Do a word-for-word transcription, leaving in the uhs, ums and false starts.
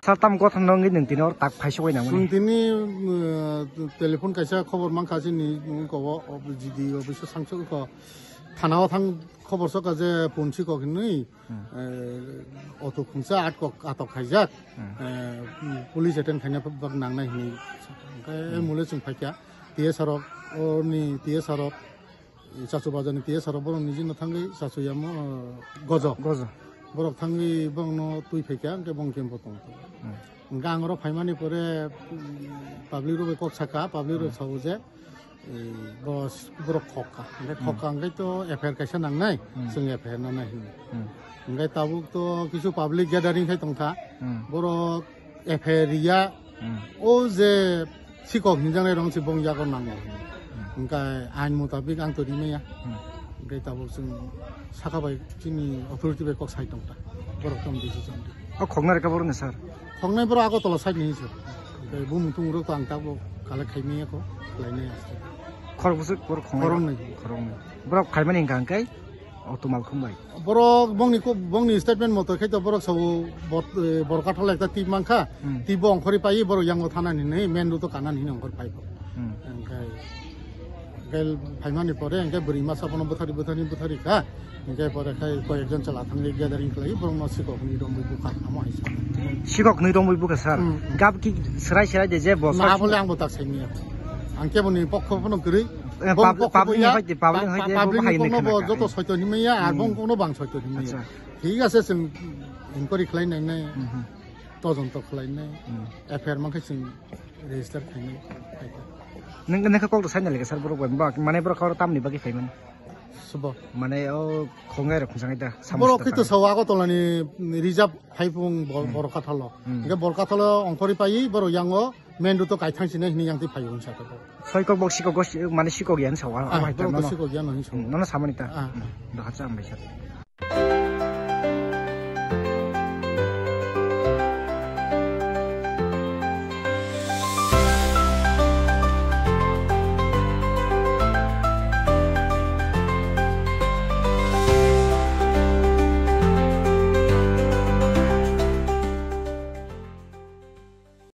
Sir, tam gothan nangwi nwng tini or tak phaisogwi nangmani. Chwng tini, uh, telephone kaisa khobor mankha chini, uh, ko, o, G D office o sangsu ko, thana o thang khobor soka je punsi kok hinwi, Hmm. eh, auto khungsa atkok, atok khaijak, Hmm. eh, police attend khaina bak nangnai hinwi. Hwnkhe Hmm. mule chwng phaikha, T S R rok, oni T S R rok, Chachu bazar ni T S R rok borok niji no thangwi chachu yamo, eh, gojo. Gojo. Borok thangwi bongno twi phaikha, hwnkhe bong kempo tong. Hmm. Hwnkhe ang oro phaimani pore, mm, public rok bai kok saka, public rok Hmm. sao je, eh, bos-, borok khokka. Hwnkhe Hmm. khokka hwnkhe to F I R kaisa nangnai, Hmm. chwng F I R nanai hinwi. Hmm. Hwnkhe tabuk to kisu public gathering khai tongkha. Hmm. Borok F I R ya, Hmm. o je sikok hinjaknai rong si bong yago nango. Hmm. Hwnkhe ain mutabik ang to rimaya. Hmm. Hwnkhe tabuk chwng saka bai chini authority bai kok sai tongkha. Borok tong decision di. O khoknai rwkha borok ni sir? Khoknai borok Agartala side ni sir. Hwnkhe bumung tumung rok to ang tabuk collect khai maya kho, khlai nai aste. Khorok bwswk borok khoknai? Khoroknwi. Khoroknwi. Borok khaimani hwnkha hwnkhe? Auto malkhung bai. Borok bongni ko-, bongni statement moto khe to borok sao bot-, eh, Borkathal ekta tip mankha, Hmm. tip bo ongkhorwi paiwi borok yango thanani hinwi main road o kanani hinwi ongkhorwi pai kho. Hmm. Hwnkhe, hwnkhe phaimani pore hwnkhe bwrwi masa bono bwthari, bwthari, bwthari kha, hwnkhe pore khai koi ekjon chwla thangwi gathering khlai borokno sikok hwnwi romwi bukha amo hai sa. Sikok hwnwi romwi bukha sir? Hmm. Gab ki serai serai de je bo Ma sir bole ang bo tak saimanya. Ang keboni pokho phano kwrwi. Eh, Bong pub-, pokho public bo ya, hai de, public pa-, hai pa-, de, public bo hai ni ni khwna kha. Joto soito hinmaya, ar Hmm. bong kono bang soito hinmaya. Acha. Thik ase, chwng inquiry khlai nai nai, Mhm. tojonto khlai nai, Hmm. F I R mankhe chwng register khlai nai. Nwng, nwng khe kok to sai nai le sir borok bai, ba, mane borok khe oro tamni bagwi phai mani? Subo. Mane o khongai rok khunsangai da, Borok samung khe to sita sao Agartala ni reserve phai phung bor-, Hmm. Borkathalo. Hmm. Hwnkhe Borkathalo ongkhorwi paiwi borok yango main road o kaithang sinai hinwi yang twi phaio hinsa khe. Soi kok bok sikok go si-, mane sikok yan sao, ah, ah, hai ta borok to nono. Sikok yan hinwi sao. Hmm, nono samani ta. Ah. Hmm, doha cha ambai sa.